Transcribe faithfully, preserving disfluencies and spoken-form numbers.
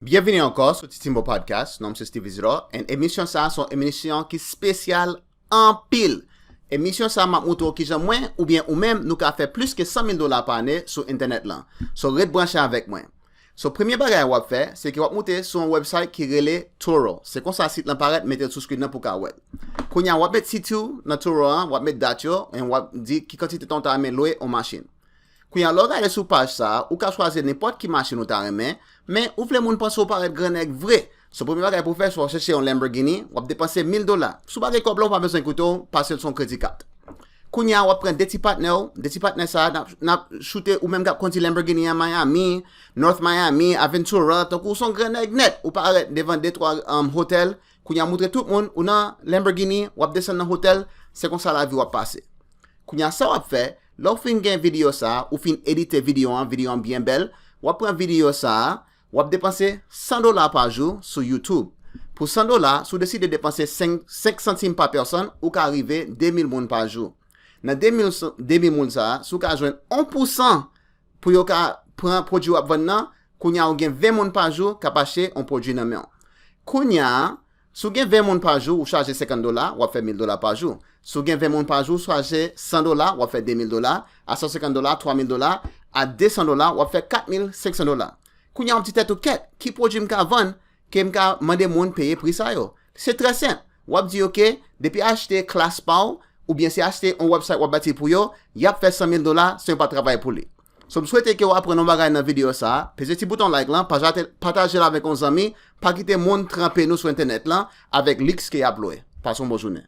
Byenvini ankò sou Titimbo Podcast. Non m se Steve Isidore, and emisyon sa a se yon emisyon ki espesyal anpil. Emisyon sa a m ap montre w kijan mwen oubyen ou menm nou ka fè plis ke san mil dola pa ane sou entènèt lan. So ret branche avèk mwen. So premye bagay w ap fè, se ke w ap moute sou yon website ki rele Turo. Se konsa sit lan parèt, mete l sou screen nan pou w ka wè l. Kounye a w ap met sit ou nan Turo an, w ap met dat yo, and w ap di ki kantite tan w ta renmen lwe yon machin. Kounye a lè w gade sou paj sa a, ou ka chwazi nenpòt ki machin ou ta renmen, men ou vle moun panse w parèt grannèg vre. So premye bagay pou w fè, se w chèche yon Lamborghini, w ap depanse mil dola. Si w pa gen kòb la, ou pa bezwen koute w, pase l sou yon kredi kat. Kounye a w ap pran de ti patnè w, de ti patnè sa a, n ap, n ap choute ou menm k ap kondi Lamborghini an Miami, North Miami, Aventura, tankou w se yon grannèg nèt, ou parèt devan de twa um, hotèl, kounye a moutre tout moun, ou nan Lamborghini, w ap desann nan hotèl, se konsa lavi w ap pase. Kounye a sa w ap fè, lè w fin gen videyo sa a, ou fin edite videyo an, videyo an byen bèl, w ap pran videyo sa a, w ap depanse san dola pa jou sou YouTube. Pou san dola, si w deside depanse senk, senk santim pa pèsòn, ou ka rive de mil moun pa jou. Nan de mil, de mil moun sa a, si w ka jwenn yon pousan pou yo ka pran pwodui w ap vann nan, kounye a ou gen ven moun pa jou k ap achte yon pwodui nan men w. Kounye a, si w gen ven moun pa jou, ou chaje senkant dola, w ap fè mil dola pa jou. Si w gen ven moun pa jou, ou chaje san dola, w ap fè de mil dola. A san senkant dola, twa mil dola. A de san dola, w ap fè kat mil senk san dola. Kounye a w ap di tèt ou, kèt, ki pwodui m ka vann ke m ka mande moun peye pri sa yo? Se trè senp. W ap di, oke, depi achte klas pa w, oubyen se achte yon website w ap bati pou yo, y ap fè san mil dola san yo pa travay pou li. So m swete ke w aprann yon bagay nan videyo sa a, peze ti bouton like lan, pataje l avèk yon zanmi, pa kite moun tranpe nou sou entènèt lan avèk liks ke y ap lwe. Pase yon bon jounen.